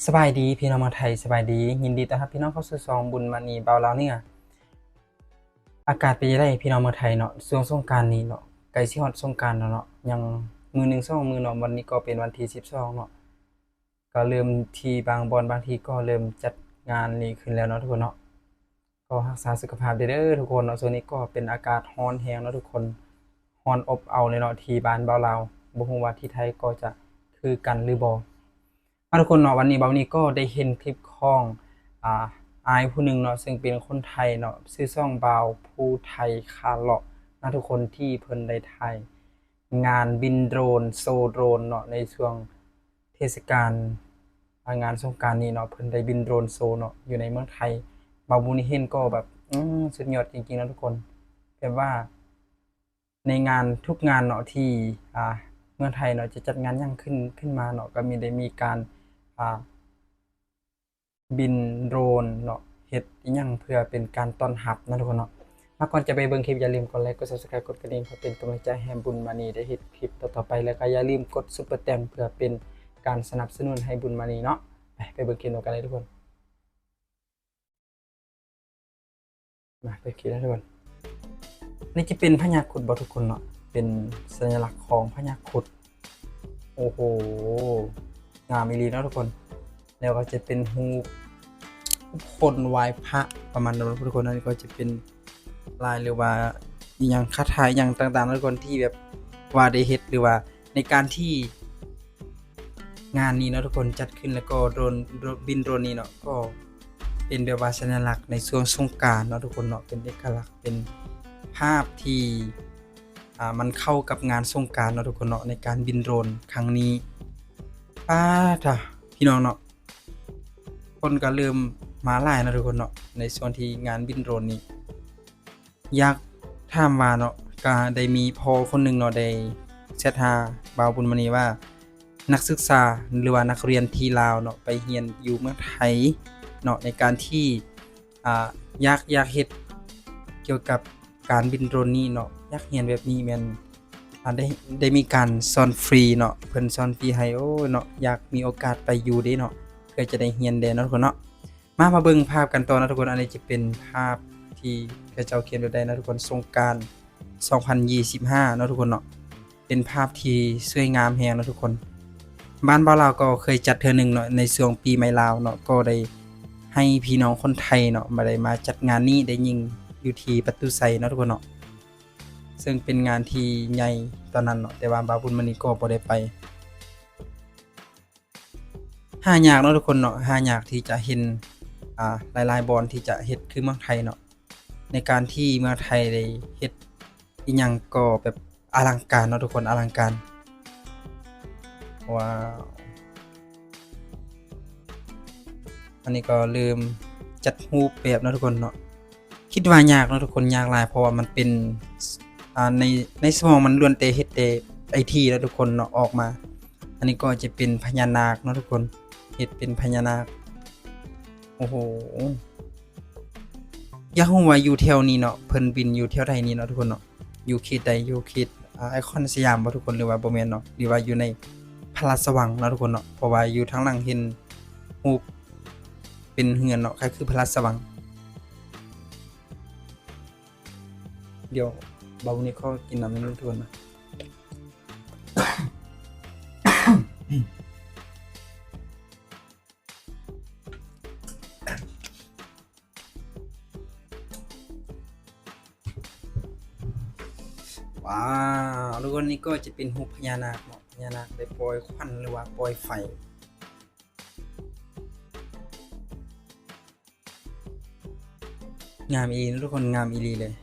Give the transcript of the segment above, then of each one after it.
ສະບາຍດີພີ່ນ້ອງເມືອງໄທ, ສະບາຍດີ, ຍິນດີຕ້ອນຮັບພີ່ນ້ອງເຂົ້າສູ່ຊ່ອງບຸນມະນີບ່າວລາວເໜືອ. ອາກາດເປັນຈັ່ງໃດພີ່ນ້ອງເມືອງໄທເນາະ? ຊ່ວງສົງການນີ້ເນາະ, ໃກ້ຊິຮອດສົງການແລ້ວເນາະ, ຍັງມື້ໜຶ່ງສອງມື້ເນາະ, ວັນນີ້ກໍເປັນວັນທີສິບສອງເນາະ, ກໍເລີ່ມທີ່ບາງບ່ອນບາງທີ່ກໍເລີ່ມຈັດງານນີ້ຂຶ້ນແລ້ວເນາະທຸກຄົນເນາະ. ກໍຮັກສາສຸຂະພາບເດີ ເດີທຸກຄົນເນາະ. ຊ່ວງນີ້ກໍເປັນອາກາດຮ້ອນແຮງເນາະທຸກຄົນ, ຮ້ອນອົບເອົາເລີຍເນາະ ທີ່ບ້ານບ່າວລາວ. ບໍ່ຮູ້ວ່າທີ່ໄທກໍຈະຄືກັນຫຼືບໍ່. ມາທຸກຄົນເນາະ, ວັນນີ້ບ່າວນີ້ກໍໄດ້ເຫັນຄລິບຂອງ ອາ ອ້າຍຜູ້ໜຶ່ງເນາະ, ເຊິ່ງເປັນຄົນໄທເນາະ, ຊື່ຊ່ອງບ່າວຜູ້ໄທຄາເລາະນະທຸກຄົນ, ທີ່ເພິ່ນໄດ້ຖ່າຍງານບິນໂດຣນ, ໂຊໂດຣນເນາະ, ໃນຊ່ວງເທດສະການ ອາ ງານສົງການນີ້ເນາະ, ເພິ່ນໄດ້ບິນໂດຣນໂຊເນາະ ຢູ່ໃນເມືອງໄທ. ບ່າວບຸນເຫັນກໍແບບ ອືມ ສຸດຍອດຈິງໆເນາະທຸກຄົນ. ແບບວ່າໃນງານ ທຸກງານເນາະ ທີ່ ອາ ເມືອງໄທເນາະ ຈະຈັດງານຫຍັງຂຶ້ນ ຂຶ້ນມາເນາະ, ກໍມີ ໄດ້ມີການ ອາ ບິນໂດຣນເນາະ, ເຮັດອີ່ຫຍັງເພື່ອເປັນການຕ້ອນຮັບເນາະທຸກຄົນເນາະ. ມາ ກ່ອນຈະໄປເບິ່ງຄລິບ ຢ່າລືມກົດໄລ ກົດ Subscribe ກົດກະດິ່ງ ເພື່ອເປັນກຳລັງໃຈໃຫ້ບຸນມະນີໄດ້ເຮັດຄລິບຕໍ່ໆໄປ, ແລ້ວກໍຢ່າລືມກົດ Super Thanks ເພື່ອເປັນການສະໜັບສະໜູນໃຫ້ບຸນມະນີເນາະ. ໄປ ໄປເບິ່ງຄລິບນຳກັນເລີຍທຸກຄົນ. ມາ ໄປຄລິບນຳກັນ. ນີ້ຈະເປັນພະຍາຄຸດບໍ່ທຸກຄົນເນາະ, ເປັນສັນຍະລັກຂອງພະຍາຄຸດ. ໂອ້ໂຫ ງາມອີ່ຫຼີເນາະທຸກຄົນ. ແລ້ວກໍຈະເປັນຮູບຄົນໄຫວ້ພະປະມານນັ້ນເນາະທຸກຄົນ. ອັນນີ້ກໍຈະເປັນລາຍ ຫຼືວ່າອີ່ຫຍັງ ຄາຖາອີ່ຫຍັງຕ່າງໆເນາະທຸກຄົນ ທີ່ແບບວ່າໄດ້ເຮັດ ຫຼືວ່າໃນການທີ່ງານນີ້ເນາະທຸກຄົນ ຈັດຂຶ້ນ ແລ້ວກໍໂດຣນ ໂດຣນ ບິນໂດຣນນີ້ເນາະ ກໍເປັນແບບວ່າສັນຍະລັກໃນຊ່ວງສົງການເນາະທຸກຄົນເນາະ. ເປັນເອກະລັກ ເປັນພາບທີ່ ອ່າ ມັນເຂົ້າກັບງານສົງການເນາະທຸກຄົນເນາະ ໃນການບິນໂດຣນຄັ້ງນີ້. ປາດທະ ພີ່ນ້ອງເນາະ, ຄົນກໍເລີ່ມມາຫຼາຍເນາະທຸກຄົນເນາະ ໃນຊ່ວງທີ່ງານບິນໂດຣນນີ້. ຢາກຖາມວ່າເນາະ, ກໍໄດ້ມີພໍ່ຄົນໜຶ່ງເນາະ ໄດ້ແຊັດຫາບ່າວບຸນມະນີວ່າ ນັກສຶກສາ ຫຼືວ່ານັກຮຽນທີ່ລາວເນາະ ໄປຮຽນຢູ່ເມືອງໄທເນາະ ໃນການທີ່ ອ່າ ຢາກ ຢາກເຮັດກ່ຽວກັບການບິນໂດຣນນີ້ເນາະ, ຢາກຮຽນແບບນີ້ແມ່ນ ອ່າ ໄດ້ ໄດ້ມີການສອນຟຣີເນາະ, ເພິ່ນສອນຟຣີໃຫ້. ໂອ້ເນາະ, ຢາກມີໂອກາດໄປຢູ່ເດ້ເນາະ, ເພື່ອຈະໄດ້ຮຽນແດ່ເນາະທຸກຄົນເນາະ. ມາ ມາເບິ່ງພາບກັນຕໍ່ເນາະທຸກຄົນ. ອັນນີ້ຈະເປັນພາບທີ່ເຂົາເຈົ້າຂຽນແບບໃດເນາະທຸກຄົນ, ສົງການສອງພັນຊາວຫ້າເນາະທຸກຄົນເນາະ. ເປັນພາບທີ່ສວຍງາມແຮງເນາະທຸກຄົນ. ບ້ານບ່າວລາວກໍເຄີຍຈັດເທື່ອໜຶ່ງເນາະ ໃນຊ່ວງປີໃໝ່ລາວເນາະ, ກໍໄດ້ໃຫ້ພີ່ນ້ອງຄົນໄທເນາະ ມາ ໄດ້ມາຈັດງານນີ້ ໄດ້ຍິງຢູ່ທີ່ປະຕູໄຊເນາະທຸກຄົນເນາະ, ເຊິ່ງເປັນງານທີ່ໃຫຍ່ຕອນນັ້ນເນາະ, ແຕ່ວ່າບ່າວບຸນມະນີກໍບໍ່ໄດ້ໄປ. ຫາຍາກເນາະທຸກຄົນເນາະ, ຫາຍາກທີ່ຈະເຫັນ ອ່າ ຫຼາຍໆບ່ອນທີ່ຈະເຮັດຄືເມືອງໄທເນາະ, ໃນການທີ່ເມືອງໄທໄດ້ເຮັດອີ່ຫຍັງກໍແບບອະລັງການເນາະທຸກຄົນ, ອະລັງການ. ວ້າວ ອັນນີ້ກໍເລີ່ມຈັດຮູບແບບເນາະທຸກຄົນເນາະ. ຄິດວ່າຍາກເນາະທຸກຄົນ, ຍາກຫຼາຍ ເພາະວ່າມັນເປັນ ອ່າ ໃນ ໃນສະໝອງມັນລ້ວນແຕ່ເຮັດແຕ່ໄອທີເນາະທຸກຄົນເນາະ ອອກມາ. ອັນນີ້ກໍຈະເປັນພະຍານາກເນາະທຸກຄົນ, ເຮັດເປັນພະຍານາກ. ໂອ້ໂຫ ຢາກຮູ້ວ່າຢູ່ແຖວນີ້ເນາະ, ເພິ່ນບິນຢູ່ແຖວໃດນີ້ເນາະທຸກຄົນເນາະ, ຢູ່ເຂດໃດ? ຢູ່ເຂດ ອ່າ ໄອຄອນສະຫຍາມບໍ່ທຸກຄົນ ຫຼືວ່າບໍ່ແມ່ນເນາະ, ຫຼືວ່າຢູ່ໃນພະລາຊະວັງເນາະທຸກຄົນເນາະ, ເພາະວ່າຢູ່ທາງຫຼັງເຫັນຮູບເປັນເຮືອນເນາະ, ຄ້າຍຄືພະລາຊະວັງ. ດຽວບ່າວບຸນມະນີຂໍກິນນ້ຳໜຶ່ງທຸກຄົນນະ. ວ້າວ ທຸກຄົນ, ນີ້ກໍຈະເປັນຮູບພະຍານາກເນາະ, ພະຍານາກໄດ້ປ່ອຍຄວັນ ຫຼືວ່າປ່ອຍໄຟ. ງາມອີ່ຫຼີເນາະທຸກຄົນ, ງາມອີ່ຫຼີເລີຍ.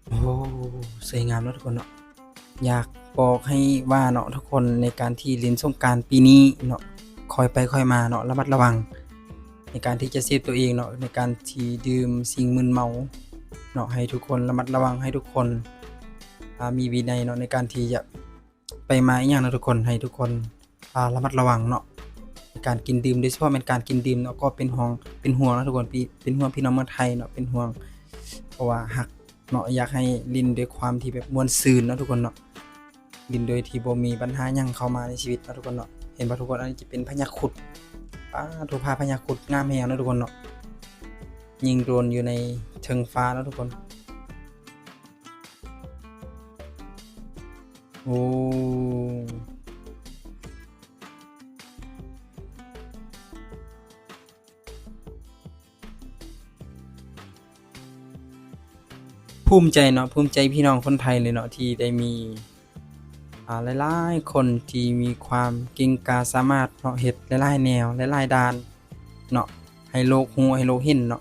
ໂອ້ ສວຍງາມເນາະທຸກຄົນເນາະ. ຢາກບອກໃຫ້ວ່າເນາະທຸກຄົນ, ໃນການທີ່ຫຼິ້ນສົງການປີນີ້ເນາະ, ຄ່ອຍໄປຄ່ອຍມາເນາະ, ລະມັດລະວັງໃນການທີ່ຈະເຊບຕົວເອງເນາະ, ໃນການທີ່ດື່ມສິ່ງມຶນເມົາເນາະ, ໃຫ້ທຸກຄົນລະມັດລະວັງ, ໃຫ້ທຸກຄົນ ອ່າ ມີວິໄນເນາະ, ໃນການທີ່ຈະ ໄປມາອີ່ຫຍັງເນາະທຸກຄົນ, ໃຫ້ທຸກຄົນ ອ່າ ລະມັດລະວັງເນາະ ໃນການກິນດື່ມ, ໂດຍສະເພາະແມ່ນການກິນດື່ມເນາະ, ກໍເປັນຫ່ວງ ເປັນຫ່ວງເນາະທຸກຄົນ, ເປັນ ເປັນຫ່ວງພີ່ນ້ອງເມືອງໄທເນາະ, ເປັນຫ່ວງ ເພາະວ່າຮັກເນາະ, ຢາກໃຫ້ຫຼິ້ນດ້ວຍຄວາມທີ່ແບບມ່ວນຊື່ນເນາະທຸກຄົນເນາະ. ບິນໂດຍທີ່ບໍ່ມີບັນຫາຫຍັງເຂົ້າມາໃນຊີວິດເນາະທຸກຄົນເນາະ. ເຫັນບໍ່ທຸກຄົນ? ອັນນີ້ຈະເປັນພະຍາຄຸດ. ປາໂທ ພາພະຍາຄຸດງາມແຮງເນາະທຸກຄົນເນາະ. ຍິງໂດຣນຢູ່ໃນເທິງຟ້າເນາະທຸກຄົນ. ໂອ້ ພູມໃຈເນາະ, ພູມໃຈພີ່ນ້ອງຄົນໄທເລີຍເນາະ ທີ່ໄດ້ມີ ອ່າ ຫຼາຍໆຄົນທີ່ມີຄວາມເກັ່ງກ້າສາມາດເນາະ, ເຮັດຫຼາຍໆແນວ ຫຼາຍໆດ້ານເນາະ ໃຫ້ໂລກຮູ້ ໃຫ້ໂລກເຫັນເນາະ.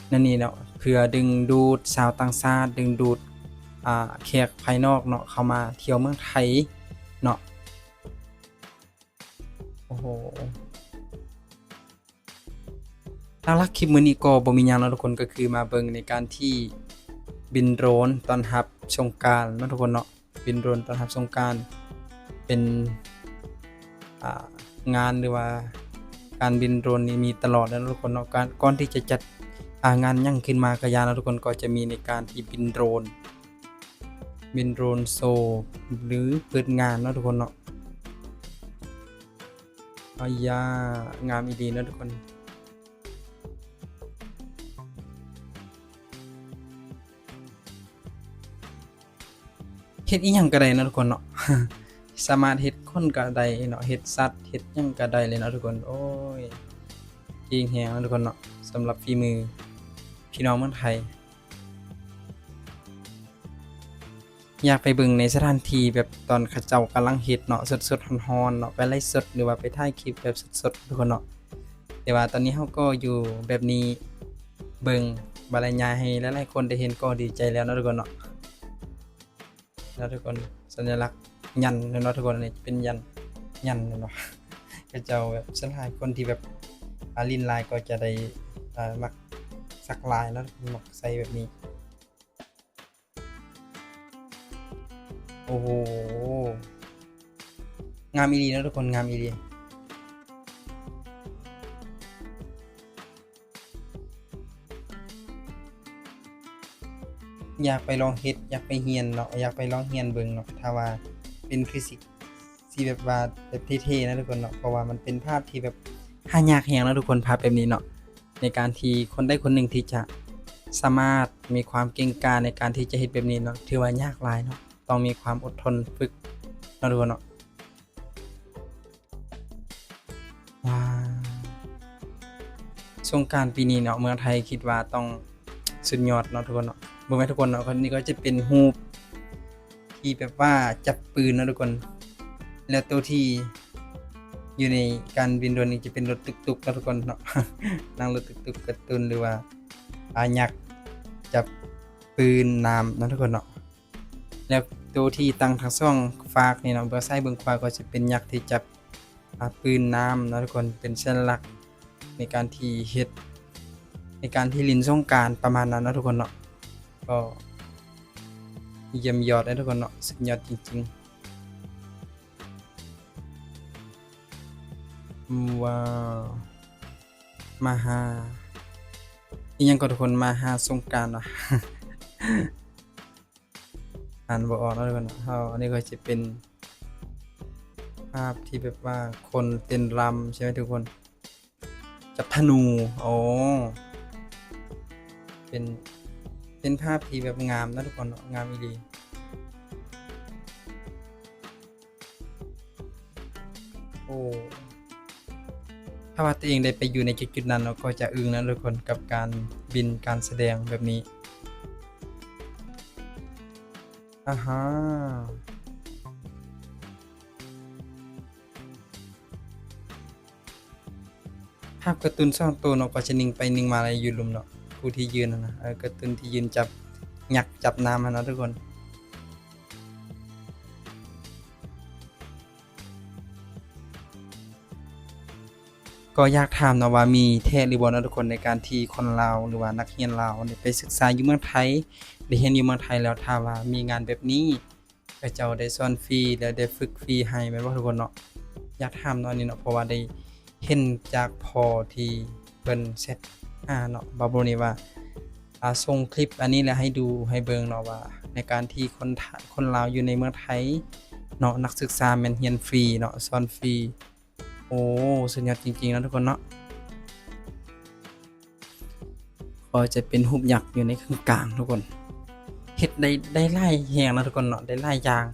ແນວນີ້ເນາະ ເພື່ອດຶງດູດຊາວຕ່າງຊາດ ດຶງດູດ ອ່າ ແຂກພາຍນອກເນາະ ເຂົ້າມາທ່ຽວເມືອງໄທເນາະ. ໂອ້ໂຫ ຫຼັກໆຄລິບມື້ນີ້ກໍບໍ່ມີຫຍັງເນາະທຸກຄົນ, ກໍຄືມາເບິ່ງໃນການທີ່ບິນໂດຣນຕ້ອນຮັບສົງການເນາະທຸກຄົນເນາະ. ບິນໂດຣນຕ້ອນຮັບສົງການ ເປັນ ອ່າ ງານ ຫຼືວ່າການບິນໂດຣນນີ້ມີຕະຫຼອດເນາະທຸກຄົນເນາະ. ການ ກ່ອນທີ່ຈະຈັດ ອ່າ ງານຫຍັງຂຶ້ນມາກະຢ່າເນາະທຸກຄົນ, ກໍຈະມີໃນການທີ່ບິນໂດຣນ ບິນໂດຣນໂຊ ຫຼື ເປີດງານເນາະທຸກຄົນເນາະ. ອາຢາ ງາມອີ່ຫຼີເນາະທຸກຄົນ. ເຮັດອີ່ຫຍັງກະໄດ້ເນາະທຸກຄົນເນາະ. ສາມາດເຮັດຄົນກະໄດ້ເນາະ, ເຮັດສັດ ເຮັດຫຍັງກະໄດ້ເລີຍເນາະທຸກຄົນ. ໂອ້ຍ ເກັ່ງແຮງເນາະທຸກຄົນເນາະ, ສຳລັບຝີມືພີ່ນ້ອງເມືອງໄທ. ຢາກໄປເບິ່ງໃນສະຖານທີ່ແບບຕອນເຂົາເຈົ້າກຳລັງເຮັດເນາະ, ສົດໆຮ້ອນໆເນາະ, ໄປໄລຟ໌ສົດ ຫຼືວ່າໄປຖ່າຍຄລິບແບບສົດໆທຸກຄົນເນາະ. ແຕ່ວ່າຕອນນີ້ເຮົາກໍຢູ່ແບບນີ້ ເບິ່ງບັນຍາກາດໃຫ້ຫຼາຍໆຄົນໄດ້ເຫັນກໍດີໃຈແລ້ວເນາະທຸກຄົນເນາະ. ເນາະທຸກຄົນ, ສັນຍາລັກຍັນເນາະທຸກຄົນ, ອັນນີ້ເປັນຍັນ ຍັນເນາະ. ເຂົາເຈົ້າແບບສ່ວນຫຼາຍຄົນທີ່ແບບ ອ່າ ຫຼິ້ນຫຼາຍກໍຈະໄດ້ ອ່າ ມັກສັກລາຍເນາະ, ມັກໃສ່ແບບນີ້. ໂອ້ໂຫ ງາມອີ່ຫຼີເນາະທຸກຄົນ, ງາມອີ່ຫຼີ. ຢາກໄປລອງເຮັດ ຢາກໄປຮຽນເນາະ, ຢາກໄປລອງຮຽນເບິ່ງເນາະ, ຖ້າວ່າເປັນຄືຊິ ຊິແບບວ່າແບບເທ່ໆນະທຸກຄົນເນາະ, ເພາະວ່າມັນເປັນພາບທີ່ແບບຫາຍາກແຮງເນາະທຸກຄົນ, ພາບແບບນີ້ເນາະ, ໃນການທີ່ຄົນໃດຄົນໜຶ່ງທີ່ຈະສາມາດມີຄວາມເກັ່ງກ້າໃນການທີ່ຈະເຮັດແບບນີ້ເນາະ, ຖືວ່າຍາກຫຼາຍເນາະ, ຕ້ອງມີຄວາມອົດທົນຝຶກເນາະທຸກຄົນເນາະ. ວ້າວ ສົງການປີນີ້ເນາະ ເມືອງໄທຄິດວ່າຕ້ອງສຸດຍອດເນາະທຸກຄົນເນາະ. ເບິ່ງໄວ້ທຸກຄົນເນາະ, ນີ້ກໍຈະເປັນຮູບທີ່ແບບວ່າຈັບປືນເນາະທຸກຄົນ, ແລ້ວໂຕທີ່ຢູ່ໃນການບິນໂດຣນນີ້ຈະເປັນລົດຕຸກໆເນາະທຸກຄົນເນາະ, ນັ່ງລົດຕຸກໆກາຕູນ ຫຼືວ່າ ອາ ຍັກຈັບປືນນ້ຳເນາະທຸກຄົນເນາະ. ແລ້ວໂຕທີ່ຕັ້ງທັງສອງຟາກນີ້ເນາະ, ເບື້ອງຊ້າຍເບື້ອງຂວາກໍຈະເປັນຍັກທີ່ຈັບ ອາ ປືນນ້ຳເນາະທຸກຄົນ, ເປັນສັນຍາລັກໃນການທີ່ເຮັດ ໃນການທີ່ຫຼິ້ນສົງການປະມານນັ້ນເນາະທຸກຄົນເນາະ. ກໍຢ້ຽມຍອດເດ້ທຸກຄົນເນາະ, ສຸດຍອດຈິງໆ. ອືມ ວ້າວ ມະຫາ ອີ່ຫຍັງກໍທຸກຄົນ, ມະຫາສົງການເນາະ. ອ່ານບໍ່ອອກເນາະທຸກຄົນເນາະ. ເຮົາ ອັນນີ້ກໍຈະເປັນພາບທີ່ແບບວ່າຄົນເຕັ້ນລຳໃຊ່ໄໝທຸກຄົນ? ຈັບທະນູ. ໂອ້ ເປັນ ເປັນພາບທີ່ແບບງາມເນາະທຸກຄົນເນາະ, ງາມອີ່ຫຼີ. ໂອ້ ຖ້າວ່າຕົວເອງໄດ້ໄປຢູ່ໃນຈຸດໆນັ້ນເນາະ ກໍຈະອຶ້ງນະທຸກຄົນ ກັບການບິນ ການສະແດງແບບນີ້. ອາຮາ ພາບກາຕູນສອງໂຕເນາະ ກໍຈະນິ່ງໄປນິ່ງມາແລ້ວຢູ່ລຸ່ມເນາະ, ຜູ້ທີ່ຢືນຫັ້ນນະ ເອີ ກາຕູນທີ່ຢືນຈັບ ຍັກຈັບນ້ຳຫັ້ນເນາະທຸກຄົນ. ກໍຢາກຖາມເນາະວ່າມີແທ້ຫຼືບໍ່ເນາະທຸກຄົນ ໃນການທີ່ຄົນລາວ ຫຼືວ່ານັກຮຽນລາວໄດ້ໄປສຶກສາຢູ່ເມືອງໄທ ໄດ້ຮຽນຢູ່ເມືອງໄທແລ້ວ ຖ້າວ່າມີງານແບບນີ້ ເຂົາເຈົ້າໄດ້ສອນຟຣີ ແລະ ໄດ້ຝຶກຟຣີໃຫ້ແມ່ນບໍ່ທຸກຄົນເນາະ? ຢາກຖາມເນາະອັນນີ້ເນາະ ເພາະວ່າໄດ້ເຫັນຈາກພໍ່ທີ່ເພິ່ນແຊັດຫາເນາະ ບາໂບນີ້ວ່າ ອາ ສົ່ງຄລິບອັນນີ້ແຫຼະໃຫ້ດູໃຫ້ເບິ່ງເນາະວ່າ ໃນການທີ່ຄົນໄທ ຄົນລາວຢູ່ໃນເມືອງໄທເນາະ ນັກສຶກສາແມ່ນຮຽນຟຣີເນາະ ສອນຟຣີ. ໂອ້ ສຸດຍອດຈິງໆເນາະທຸກຄົນເນາະ. ກໍຈະເປັນຮູບຍັກຢູ່ໃນເຄິ່ງກາງທຸກຄົນ. ເຮັດໄດ້ ໄດ້ຫຼາຍແຮງເນາະທຸກຄົນເນາະ ໄດ້ຫຼາຍຢ່າງ.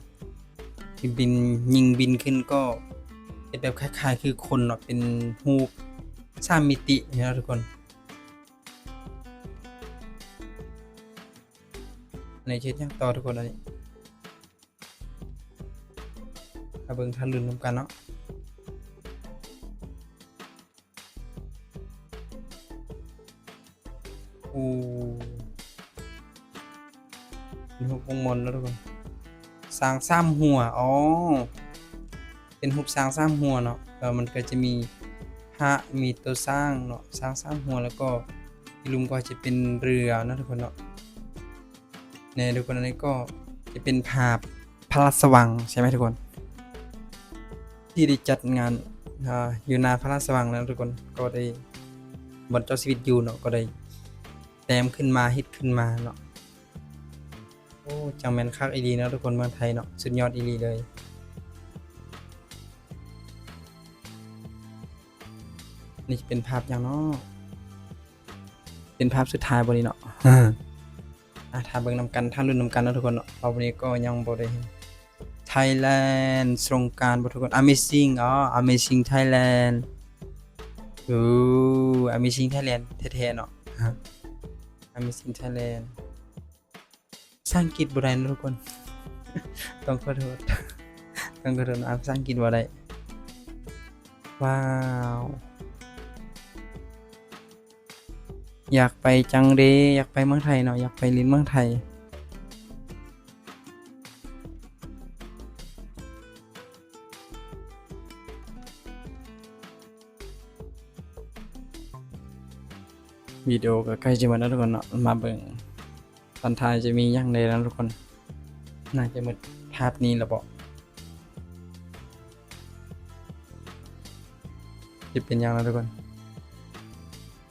ທີ່ບິນ ຍິງບິນຂຶ້ນກໍເຮັດແບບຄ້າຍໆຄືຄົນເນາະ ເປັນຮູບສາມມິຕິເນາະທຸກຄົນ. ອັນນີ້ເຮັດຫຍັງຕໍ່ທຸກຄົນ ອັນນີ້ ມາເບິ່ງທາລຸນນຳກັນເນາະ. ໂອ້ ເປັນຮູບວົງມົນເນາະທຸກຄົນ. ຊ້າງສາມຫົວ ອໍ ເປັນຮູບຊ້າງສາມຫົວເນາະ. ແລ້ວມັນກໍຈະມີພະ ມີໂຕຊ້າງເນາະ ຊ້າງສາມຫົວ ແລ້ວກໍທີ່ລຸ່ມກໍຈະເປັນເຮືອເນາະທຸກຄົນເນາະ. ນີ້ທຸກຄົນ ອັນນີ້ກໍຈະເປັນພາບພະລາຊະວັງ ໃຊ່ໄໝທຸກຄົນ ທີ່ໄດ້ຈັດງານ ອ່າ ຢູ່ໜ້າພະລາຊະວັງນະທຸກຄົນ. ກໍໄດ້ ບ່ອນເຈົ້າຊີວິດຢູ່ເນາະ ກໍໄດ້ແຕ້ມຂຶ້ນມາ ເຮັດຂຶ້ນມາເນາະ. ໂອ້ ຈັ່ງແມ່ນຄັກອີ່ຫຼີເນາະທຸກຄົນ ເມືອງໄທເນາະ ສຸດຍອດອີ່ຫຼີເລີຍ. ນີ້ເປັນພາບຫຍັງເນາະ? ເປັນພາບສຸດທ້າຍບໍ່ນີ້ເນາະ? ອ່າ ຖ້າເບິ່ງນຳກັນ ຖ້າລຸ້ນນຳກັນເນາະທຸກຄົນເນາະ. ເພາະວັນນີ້ກໍຍັງບໍ່ໄດ້ເຫັນ Thailand ສົງການບໍ່ທຸກຄົນ? Amazing ອໍ Amazing Thailand. ໂອ້ Amazing Thailand ແທ້ໆເນາະ. Amazing Thailand ພາສາອັງກິດບໍ່ໄດ້ເນາະທຸກຄົນ ຕ້ອງຂໍໂທດ ຕ້ອງຂໍໂທດ ອ່ານພາສາອັງກິດບໍ່ໄດ້. ວ້າວ ຢາກໄປຈັງເດ ຢາກໄປເມືອງໄທເນາະ ຢາກໄປຫຼິ້ນເມືອງໄທ. ວິດີໂອກໍໃກ້ຈະໝົດແລ້ວທຸກຄົນເນາະ ມາເບິ່ງຕອນທ້າຍຈະມີຫຍັງແດ່ເນາະທຸກຄົນ. ໜ້າຈະໝົດພາບນີ້ແລ້ວບໍ? ຈະເປັນຫຍັງເນາະທຸກຄົນ?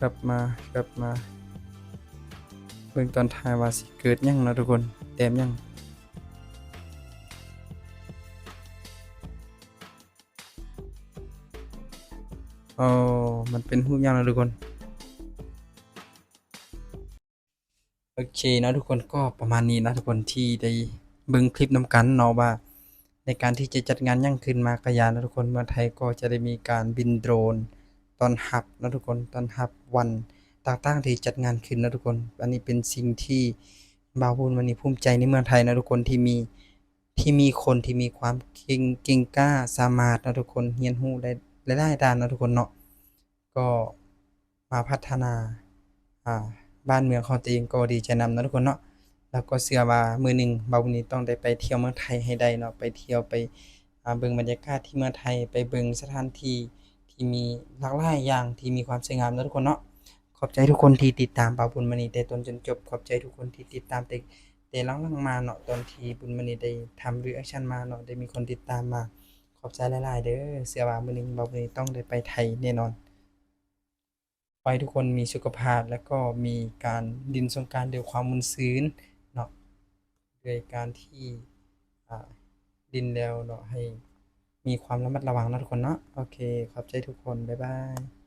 ກັບມາ ກັບມາເບິ່ງຕອນທ້າຍວ່າຊິເກີດຫຍັງເນາະທຸກຄົນ ແຕ້ມຫຍັງ? ໂອ້ ມັນເປັນຮູບຫຍັງລະທຸກຄົນ? ໂອເຄເນາະທຸກຄົນ ກໍປະມານນີ້ເນາະທຸກຄົນ ທີ່ໄດ້ເບິ່ງຄລິບນຳກັນເນາະ ວ່າໃນການທີ່ຈະຈັດງານຫຍັງຂຶ້ນມາກະຢ່າເນາະທຸກຄົນ ເມືອງໄທກໍຈະໄດ້ມີການບິນໂດຣນຕ້ອນຮັບເນາະທຸກຄົນ ຕ້ອນຮັບວັນຕ່າງໆທີ່ຈັດງານຂຶ້ນເນາະທຸກຄົນ. ອັນນີ້ເປັນສິ່ງທີ່ບ່າວບຸນມະນີພູມໃຈໃນເມືອງໄທເນາະທຸກຄົນ ທີ່ມີ ທີ່ມີຄົນທີ່ມີຄວາມເກັ່ງ ເກັ່ງກ້າ ສາມາດເນາະທຸກຄົນ ຮຽນຮູ້ໄດ້ຫຼາຍໆດ້ານເນາະທຸກຄົນເນາະ ກໍມາພັດທະນາ ອ່າ ບ້ານເມືອງຂອງຕົວເອງ ກໍດີໃຈນຳເນາະທຸກຄົນເນາະ. ແລ້ວກໍເຊື່ອວ່າມື້ໜຶ່ງບ່າວບຸນມະນີຕ້ອງໄດ້ໄປທ່ຽວເມືອງໄທໃຫ້ໄດ້ເນາະ ໄປທ່ຽວ ໄປ ອ່າ ເບິ່ງບັນຍາກາດທີ່ເມືອງໄທ ໄປເບິ່ງສະຖານທີ່ທີ່ມີຫຼາກຫຼາຍຢ່າງທີ່ມີຄວາມສວຍງາມເນາະທຸກຄົນເນາະ. ຂອບໃຈທຸກຄົນທີ່ຕິດຕາມບ່າວບຸນມະນີແຕ່ຕົ້ນຈົນຈົບ ຂອບໃຈທຸກຄົນທີ່ຕິດຕາມແຕ່ ແຕ່ຫຼັງໆມາເນາະ ຕອນທີ່ບຸນມະນີໄດ້ທຳ reaction ມາເນາະ ໄດ້ມີຄົນຕິດຕາມມາ ຂອບໃຈຫຼາຍໆເດີ. ເຊື່ອວ່າມື້ໜຶ່ງບ່າວບຸນມະນີຕ້ອງໄດ້ໄປໄທແນ່ນອນ. ຂໍໃຫ້ທຸກຄົນມີສຸຂະພາບ ແລະ ກໍມີການຫຼິ້ນສົງການດ້ວຍຄວາມມ່ວນຊື່ນເນາະ ໂດຍການທີ່ ອ່າ ຫຼິ້ນແລ້ວເນາະ ໃຫ້ມີຄວາມລະມັດລະວັງເນາະທຸກຄົນເນາະ. ໂອເຄ ຂອບໃຈທຸກຄົນ ບາຍບາຍ.